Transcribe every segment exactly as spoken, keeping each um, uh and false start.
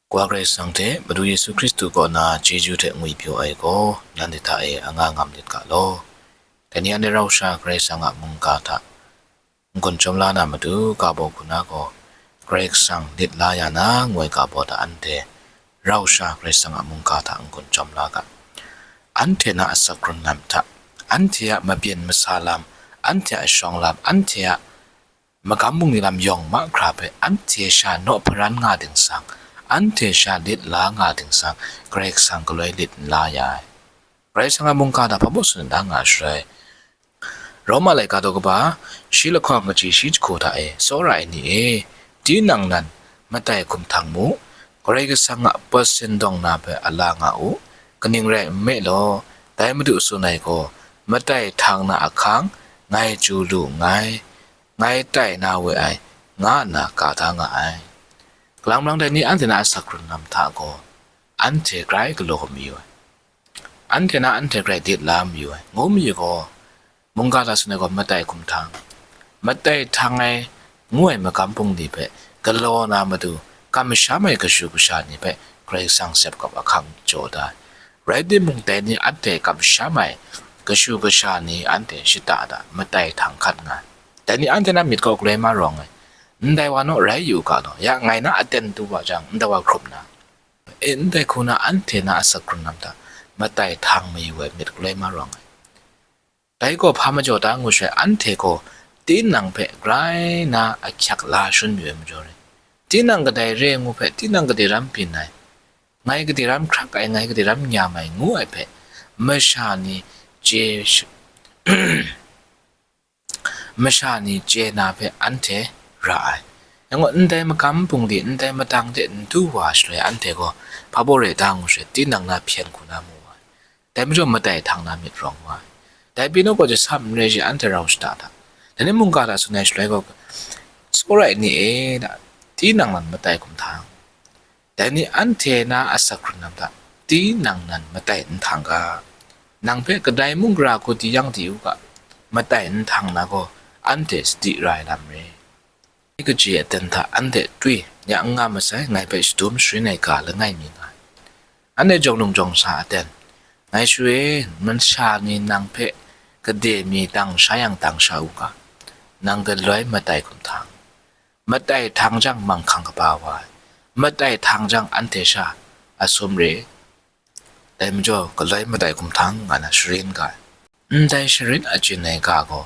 Wa Karai Kasang hte Madu Yesu Hkristu kaw na chyeju hte ngwipyaw ai gaw, nanhte hta e anga ngam lit ga law. Dai ni anhte rau sha Karai Kasang a mungga hta n-gun chyawm la na matu ga baw hku na gaw, Karai Kasang lit la ya na ngoi ga baw hta anhte rau sha Karai Kasang a mungga hta n-gun chyawm la ga. Anhte na asak hkrun lam hta, anhte a mabyin masa lam, anhte a shawng lam, anhte a magam bungli lam yawng mahkra hpe anhte sha naw hparan nga dingsang, anhte sha lit la nga dingsang, Karai Kasang galoi lit n la ya ai. Karai Kasang a mungga hta hpa baw tsun da nga ai shaloi, Roma laika daw kaba, shi lahkawng kaji shi jahku hta e, tsawra ai ni e, tinang nan matai hkum htang mu, Karai Kasang a pawt sindawng na hpe a la nga u, kaning rai nme law, dai Madu tsun ai gaw, matai htang na ahkang, ngai chyu lu nngai, ngai tai na we ai, nga nna ka da nga ai. Kalang marang dai ni anhte na asak hkrun lam hta gaw, anhte grai galaw mayu ai. Anhte na anhte grai dit la mayu ai, ngu mayu gaw, mungga hta tsun ai gaw matai hkum htang, matai htang ai ngu ai magam bungli hpe galaw na matu, kamsham ai kashu kasha ni hpe Karai Kasang sep kap ahkang jaw da ai. Rai timung, dai ni anhte kamsham ai kashu kasha ni anhte shata da matai htang hkat nga ai. Dai ni anhte na myit gaw galoi ma rawng ai. Ndai wa naw rai yu ga law, ya ngai na aten du wa jang, ndai wa hkrup na, e, ndai hku na anhte na asak hkrun lam hta matai htang mayu ai myit galoi ma rawng ai. Dai gaw hpa majaw da ngu shaloi, anhte gaw tinang hpe grai na ahkyak la shangun mayu ai majaw re. Tinang kadai re ngu hpe, tinang gade ram byin ai, ngai gade ram hkrak ai, ngai gade ram nyam ai ngu ai hpe, masha ni chye sh-, masha ni chye na hpe anhte ra ai. Yang gaw, ndai magam bungli, ndai madang de n du wa shaloi, anhte gaw hpa baw re da ngu shaloi, tinang na hpyen hku na mu ai. Dai majaw matai htang na myit rawng wa ai. Dai pyi naw gaw jahta n re shi, anhte rau shata hta. Dai ni mungga hta tsun ai shaloi gaw, tsawra ai ni e, da, tinang nan matai hkum htang, dai ni anhte na asak hkrun lam hta, tinang nan matai n htang ga. Nang hpe kadai mung gara hku di yang di u ga, matai n htang na gaw, anhte sadi ra ai lam re. Ngai kaji aten hta anhte twi ya n nga masai, ngai hpe shadum sharin ai ga langai mi nga ai. Anhte jawng lung jawng sa aten, ngai shu e, masha ni nang hpe gade mi dang sha yang dang sha u ga, nang galoi matai hkum htang, matai htang jang manghkang kaba wa ai, matai htang jang anhte sha a sum re, dai majaw galoi matai hkum htang nga na sharin ga ai. Ndai sharin achyin ai ga gaw,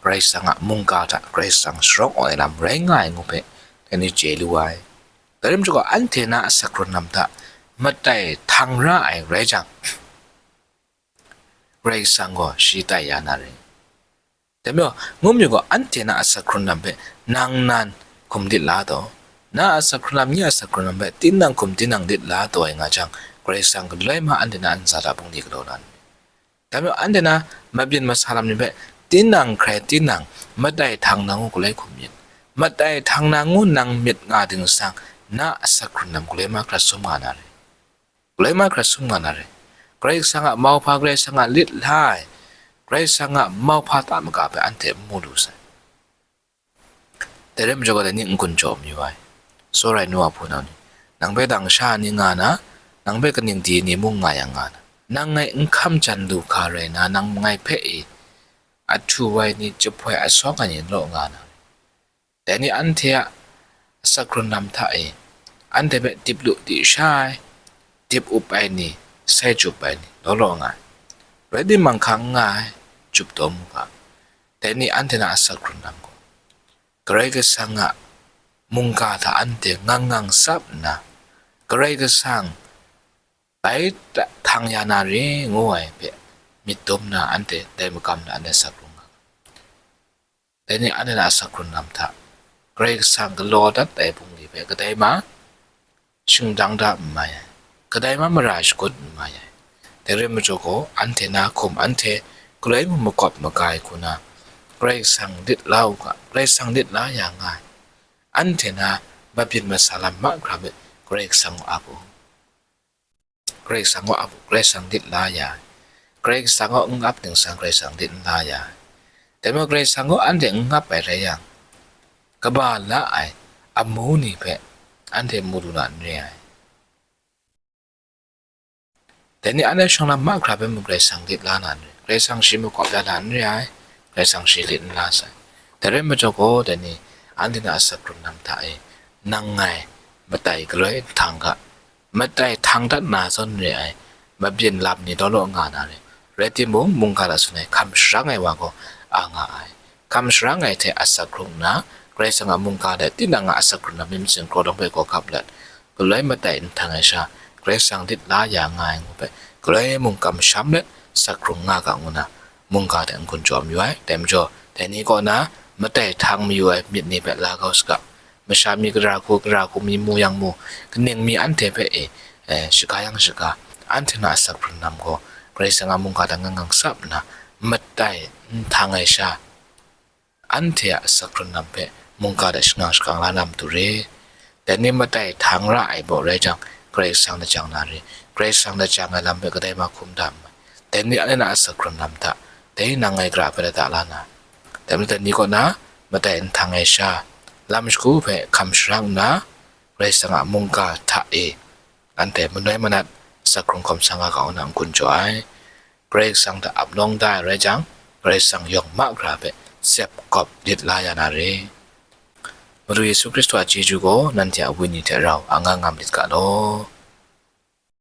Karai Kasang a mungga hta Karai Kasang sharawng ai lam rai nga ai ngu hpe, dai ni chye lu ai. Dai rai majaw gaw, anhte na asak hkrun lam hta matai htang ra ai rai jang, Karai Kasang gaw shi tai ya na re. Dai majaw, ngu mayu gaw, anhte na asak hkrun lam hpe nang nan hkum lit la taw, na asak hkrun lam, nye asak hkrun lam hpe tinang hkum tinang lit la taw ai nga jang, Karai Kasang galoi ma anhte na ntsa hta bungli galaw la nme. Dai majaw, anhte na mabyin masa lam ni hpe tinang hkrai tinang matai htang na ngu galoi hkum myit. Matai htang na ngu nang myit nga dingsang, na asak hkrun lam galoi ma hkra sum nga na re. Galoi ma hkra sum nga na re. Karai Kasang a mauhpa, Karai Kasang a lit la ai, Karai Kasang a mauhpa ta maga hpe anhte n mu lu sai. Dai rai majaw gaw, dai ni n-gun jaw mayu ai. Tsawra ai nu wa hpunau ni, nang hpe dang sha ni nga na, nang hpe kaning di ni mung nga yang nga na, nang ngai n hkam jan lu hka rai na, nang ngai hpe e ahtu wai ni, jahpoi asawng ai ni n law nga na, dai ni anhte a asak hkrun lam hta e, anhte hpe dip lu di sha ai, dip up ai ni, sai jup ai ni, law law nga ai. Rai timung, hkang n nga ai, jup taw mu ga. Dai ni anhte na asak hkrun lam gaw, Karai Kasang a mungga hta anhte ngang ngang tsap nna, Karai Kasang bai ta-, htang ya na re ngu ai hpe myit dum nna, anhte dai magam na anhte asak hkrun nga ga. Dai ni anhte na asak hkrun lam hta, Karai Kasang galaw dat ai bungli hpe kadai ma shingdang da n mai ai, kadai ma mara shagun n mai ai. Dai rai majaw gaw, anhte na hkum anhte galoi mung makawp maga ai hku na, Karai Kasang lit la u ga, Karai Kasang lit la ya nga ai. Anhte na mabyin masa lam mahkra hpe Karai Kasang gaw ap u. Karai Kasang gaw ap u, Karai Kasang lit la ya ai. Karai Kasang gaw n ap dingsang, Karai Kasang lit n la ya ai. Dai majaw, Karai Kasang gaw anhte n ap ai rai yang, kaba la ai amu ni hpe anhte mu lu na n re ai. Dai ni anhte shawng lam mahkra hpe mung Karai Kasang lit la na n re, Karai Kasang shi makawp ya na n re ai, Karai Kasang shi lit n la sai. Dai rai majaw gaw, dai ni anhte na asak hkrung lam hta e, nang ngai matai galoi nhtang ga, matai htang dat na zawn re ai, mabyin lam ni daw law nga na re, rai timung, mungga hta tsun ai hkam sharang ai wa gaw a nga ai. Hkam sharang ai hte asak hkrung nna, Karai Kasang a mungga hte tinang a asak hkrung lam myit masin kraw dawng hpe gaw hkap let, galoi matai nhtang ai sha, Karai Kasang lit la ya nga ai ngu hpe, galoi mung kamsham let, asak hkrung nga ga ngu na, mungga hte n-gun jaw mayu ai. Dai majaw, dai ni kaw na, matai htang mayu ai myit ni hpe la kau saga, masha mi gara hku, gara hku mi mu yang mu, kaning mi anhte hpe e, e, shaga yang shaga, anhte na asak hkrung lam gaw, Karai Kasang a mungga hta ngang ngang sap nna, matai nhtang ai sha, anhte a asak hkrung lam hpe mungga hta shangang shakang la na matu re. Dai ni matai htang ra ai baw rai jang, Karai Kasang lajang na re, Karai Kasang lajang ai lam hpe kadai ma hkum da n mai. Dai ni anhte na asak hkrung lam hta, dai nang ngai gara hpe lada la na, dai majaw dai ni kaw na, matai nhtang ai sha, lam shagu hpe hkam sharang nna, Karai Kasang a mungga hta e, anhte manoi manat, asak hkrung hkawm sa nga ga ngu na n-gun jaw ai. Karai Kasang hta ap nawng da ai rai jang, Karai Kasang yawng mahkra hpe tsep kawp lit la ya na re. Madu Yesu Hkristu a chyeju gaw nanhte a wenyi hte rau a nga ngam lit ga law.